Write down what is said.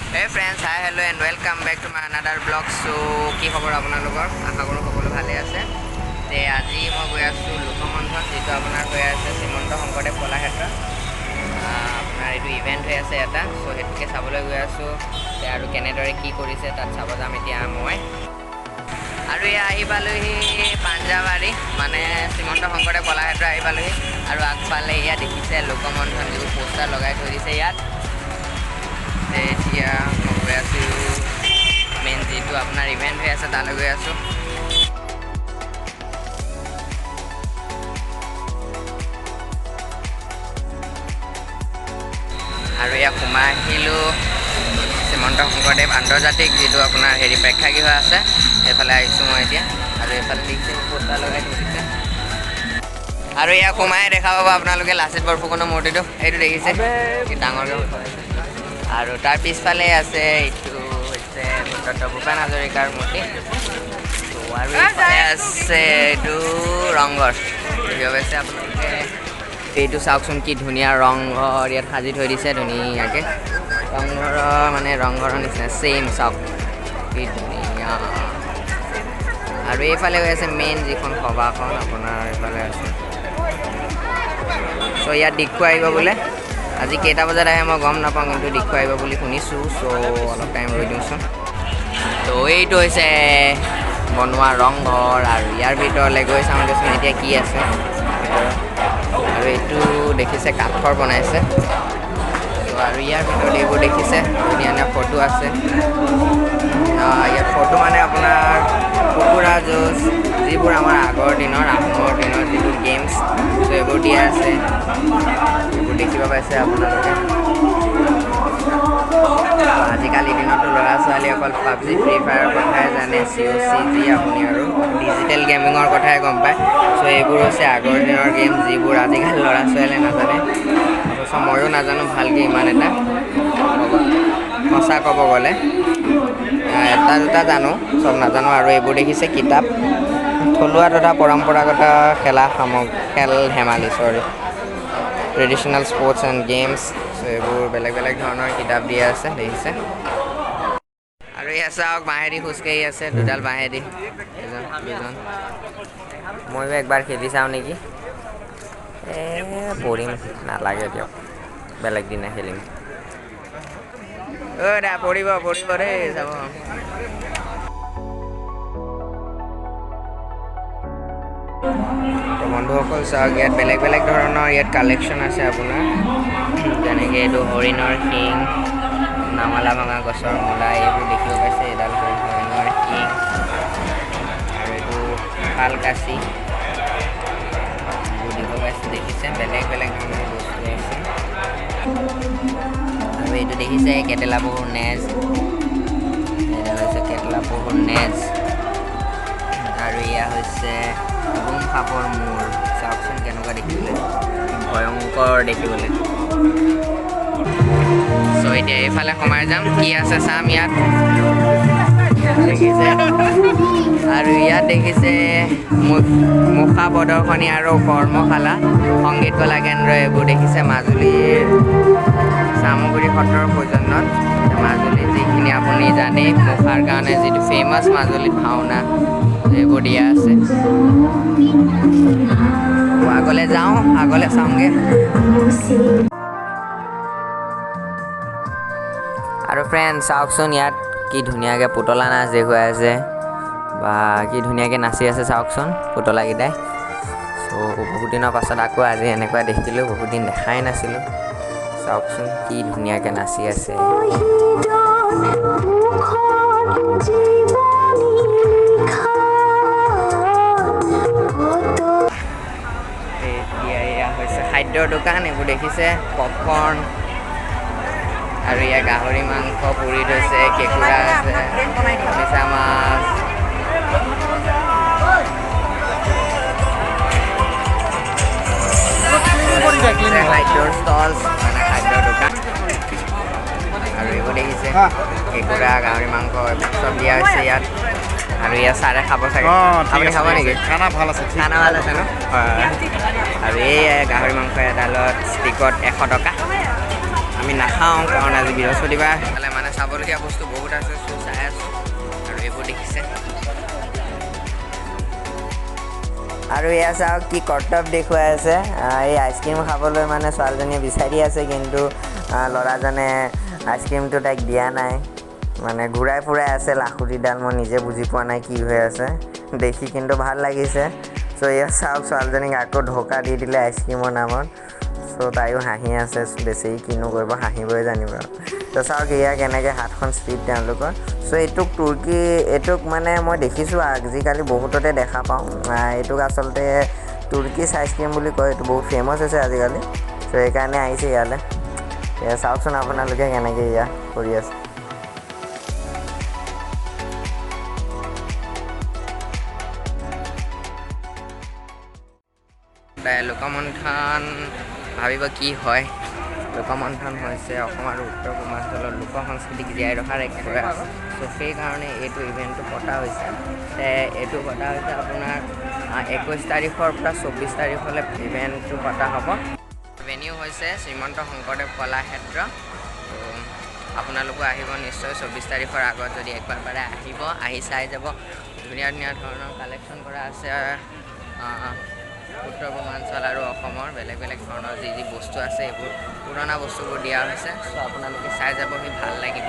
Hey friends, hi, hello and welcome back to my another vlog. So কি খবৰ আপোনালোকৰ? আশা কৰোঁ সকলো ভালে আছে। তে আজি মই গৈ আছোঁ লোকমন্থন, যিটো আপোনাৰ হৈ আছে শ্ৰীমন্ত শংকৰদেৱ কলাক্ষেত্ৰ। আপোনাৰ এইটো ইভেণ্ট হৈ আছে এটা, চ' সেইটোকে চাবলৈ গৈ আছোঁ। তে আৰু কেনেদৰে কি কৰিছে তাত চাব যাম এতিয়া মই। আৰু এয়া আহি পালোহি পাঞ্জাবাৰী, মানে শ্ৰীমন্ত শংকৰদেৱ কলাক্ষেত্ৰ আহি পালোহি। আৰু আগফালে এয়া দেখিছে লোকমন্থন, যিবোৰ পোষ্টাৰ লগাই থৈ দিছে ইয়াত। এতিয়া মই গৈ আছোঁ মেইন যিটো আপোনাৰ ইভেণ্ট হৈ আছে তালৈ গৈ আছোঁ। আৰু ইয়াত সোমাই আহিলোঁ শ্ৰীমন্ত শংকৰদেৱ আন্তৰ্জাতিক যিটো আপোনাৰ হেৰি প্ৰেক্ষাগৃহ আছে, সেইফালে আহিছোঁ মই এতিয়া। আৰু এইফালে দেখিছে পোষ্টাৰ লগাই থৈ দিছে। আৰু ইয়াত সোমাই দেখা পাব আপোনালোকে লাচিত বৰফুকনৰ মূৰ্তিটো, এইটো দেখিছে কি ডাঙৰকৈ। আৰু তাৰ পিছফালে আছে এইটো হৈছে ডক্টৰ ভূপেন হাজৰিকাৰ মূৰ্তি। আৰু এইফালে আছে এইটো ৰংঘৰ, দেখিব পাইছে আপোনালোকে। এইটো চাওকচোন কি ধুনীয়া ৰংঘৰ ইয়াত সাজি থৈ দিছে ধুনীয়াকৈ। ৰংঘৰৰ মানে ৰংঘৰৰ নিচিনা ছেইম, চাওক কি ধুনীয়া। আৰু এইফালে হৈ আছে মেইন যিখন সভাখন আপোনাৰ এইফালে আছে। চ' ইয়াত দীক্ষু আহিব বোলে, আজি কেইটা বজাত আহে মই গম নাপাওঁ, কিন্তু দীক্ষু আহিব বুলি শুনিছোঁ। চ' অলপ টাইম ৰৈ দিওঁচোন। ত' এইটো হৈছে বনোৱা ৰংঘৰ। আৰু ইয়াৰ ভিতৰলৈ গৈ চাওঁ দেচোন এতিয়া কি আছে ভিতৰত। আৰু এইটো দেখিছে কাঠৰ বনাইছে। ত' আৰু ইয়াৰ ভিতৰত এইবোৰ দেখিছে ধুনীয়া ধুনীয়া ফটো আছে। ইয়াত ফটো মানে আপোনাৰ কুকুৰা যুঁজ, যিবোৰ আমাৰ আগৰ দিনৰ আহোমৰ দিনৰ যিবোৰ গেমছ, চ' এইবোৰ দিয়া আছে, এইবোৰ দেখিব পাইছে আপোনালোকে। আজিকালি দিনতো ল'ৰা ছোৱালী অকল পাবজি ফ্ৰী ফায়াৰৰ কথাই জানে, চি অ' চি জি আপুনি আৰু ডিজিটেল গেমিঙৰ কথাই গম পায়। চ' এইবোৰ হৈছে আগৰ দিনৰ গেম, যিবোৰ আজিকালি ল'ৰা ছোৱালীয়ে নাজানে। অথচ ময়ো নাজানো ভালকৈ ইমান এটা, সঁচা ক'ব গ'লে এটা দুটা জানো, চব নাজানো। আৰু এইবোৰ দেখিছে কিতাপ, থলুৱা তথা পৰম্পৰাগত খেলা সামগ্ৰী, খেল ধেমালি, sorry, traditional sports and games. So এইবোৰ বেলেগ বেলেগ ধৰণৰ কিতাপ দিয়া আছে দেখিছে। আৰু ইয়াত চাওক বাঁহেদি খোজকাঢ়ি আছে, দুডাল বাঁহেদি, এজন দুজন। ময়ো একবাৰ খেলি চাওঁ নেকি? এই পৰিম, নালাগে দিয়ক, বেলেগ দিনা খেলিম। অ' দা পৰিব পৰিব দেই, চাব। তো বন্ধুসকল চাওক, ইয়াত বেলেগ বেলেগ ধৰণৰ ইয়াত কালেকশ্যন আছে আপোনাৰ, যেনেকৈ এইটো হৰিণৰ শিং, নামালা ভঙা গছৰ মূলা, এইবোৰ দেখিব পাইছে। এইডাল হ'ল হৰিণৰ শিং। আৰু এইটো শালকাচি, এইবোৰ দেখিব পাইছে। দেখিছে বেলেগ বেলেগ ধৰণৰ বস্তু আছে। আৰু এইটো দেখিছে কেটেলা পহুৰ নেজ, এইডাল হৈছে কেটেলা পহুৰ নেজ। আৰু এয়া হৈছে গোম সাপৰ মূৰ, চাওকচোন কেনেকুৱা দেখিবলৈ, ভয়ংকৰ দেখিবলৈ। চ' এতিয়া এইফালে সোমাই যাম, কি আছে চাম ইয়াত দেখিছে। আৰু ইয়াত দেখিছে মুখা প্ৰদৰ্শনী আৰু কৰ্মশালা, সংগীত কলা কেন্দ্ৰ, এইবোৰ দেখিছে মাজুলীৰ চামগুৰি সত্ৰৰ সৌজন্যত। মাজুলীত যিখিনি আপুনি জানেই মুখাৰ কাৰণে যিটো ফেমাছ মাজুলীত ভাওনা, এইবোৰ দিয়া আছে। আগলৈ যাওঁ, আগলৈ চাওঁগৈ। আৰু ফ্ৰেণ্ড চাওকচোন ইয়াত কি ধুনীয়াকৈ পুতলা নাচ দেখুৱাই আছে, বা কি ধুনীয়াকৈ নাচি আছে চাওকচোন পুতলাকেইটাই। চ' বহুত দিনৰ পাছত আকৌ আজি এনেকুৱা দেখিলোঁ, বহুত দিন দেখাই নাছিলোঁ। চাওকচোন কি ধুনীয়াকৈ নাচি আছে। এতিয়া এয়া হৈছে খাদ্যৰ দোকান, এইবোৰ দেখিছে পপকৰ্ণ। আৰু ইয়াত গাহৰি মাংস পুৰি থৈছে, কেঁকুৰা আছে, মিছা মাছ। খাদ্যৰ ষ্টলছ মানে খাদ্যৰ দোকান। আৰু এইবোৰ দেখিছে কেঁকুৰা, গাহৰি মাংস, এইবোৰ চব দিয়া হৈছে ইয়াত। আৰু ইয়াত ছাৰে খাব চাগে। আপুনি খাব নেকি? খানা ভাল আছে। খানা ভাল আছে ন? হয়। আৰু এই গাহৰি মাংস এডালত ষ্টিকত 100 টকা। আমি আমি নাখাওঁ, কাৰণ আজি বৃহস্পতিবাৰ। মানে চাবলগীয়া বস্তু বহুত আছে, চ' চাই আছোঁ। আৰু এইবোৰ দেখিছে। আৰু এয়া চাওক কি কৰ্তব্য দেখুৱাই আছে। এই আইচক্ৰীম খাবলৈ মানে ছোৱালীজনীয়ে বিচাৰি আছে, কিন্তু ল'ৰাজনে আইচক্ৰীমটো তাইক দিয়া নাই, মানে ঘূৰাই ফুৰাই আছে লাখুটিডাল। মই নিজে বুজি পোৱা নাই কি হৈ আছে, দেখি কিন্তু ভাল লাগিছে। চ' এয়া চাওক, ছোৱালীজনীক আকৌ ঢকা দি দিলে আইচক্ৰীমৰ নামত। চ' তাইও হাঁহি আছে, বেছি কিনো কৰিব, হাঁহিবই জানিব। তো চাওক এয়া কেনেকৈ হাতখন স্পীড তেওঁলোকৰ। চ' এইটোক তুৰ্কী, এইটোক মানে মই দেখিছোঁ আজিকালি বহুততে দেখা পাওঁ। এইটোক আচলতে তুৰ্কীছ আইচক্ৰীম বুলি কয়। এইটো বহুত ফেমাছ হৈছে আজিকালি, চ' সেইকাৰণে আহিছে ইয়ালৈ। এয়া চাওকচোন আপোনালোকে কেনেকৈ এয়া কৰি আছে। লোকমন্থন ভাবিব কি হয়? লোকমন্থন হৈছে অসম আৰু উত্তৰ পূৰ্বাঞ্চলৰ লোক সংস্কৃতিক জীয়াই ৰখাৰ এক প্ৰয়াস। চ' সেইকাৰণে এইটো ইভেণ্টটো পতা হৈছে। এইটো পতা হৈছে আপোনাৰ 21 তাৰিখৰ পৰা 24 তাৰিখলৈ ইভেণ্টটো পতা হ'ব। ভেনিউ হৈছে শ্ৰীমন্ত শংকৰদেৱ কলাক্ষেত্ৰ। ত' আপোনালোকো আহিব নিশ্চয় 24 তাৰিখৰ আগত, যদি একবাৰ পাৰে আহিব, আহি চাই যাব। ধুনীয়া ধুনীয়া ধৰণৰ কালেকশ্যন কৰা আছে, উত্তৰ পূৰ্বাঞ্চল আৰু অসমৰ বেলেগ বেলেগ ধৰণৰ যি যি বস্তু আছে, এইবোৰ পুৰণা বস্তুবোৰ দিয়া হৈছে। চ' আপোনালোকে চাই যাবহি, ভাল লাগিব।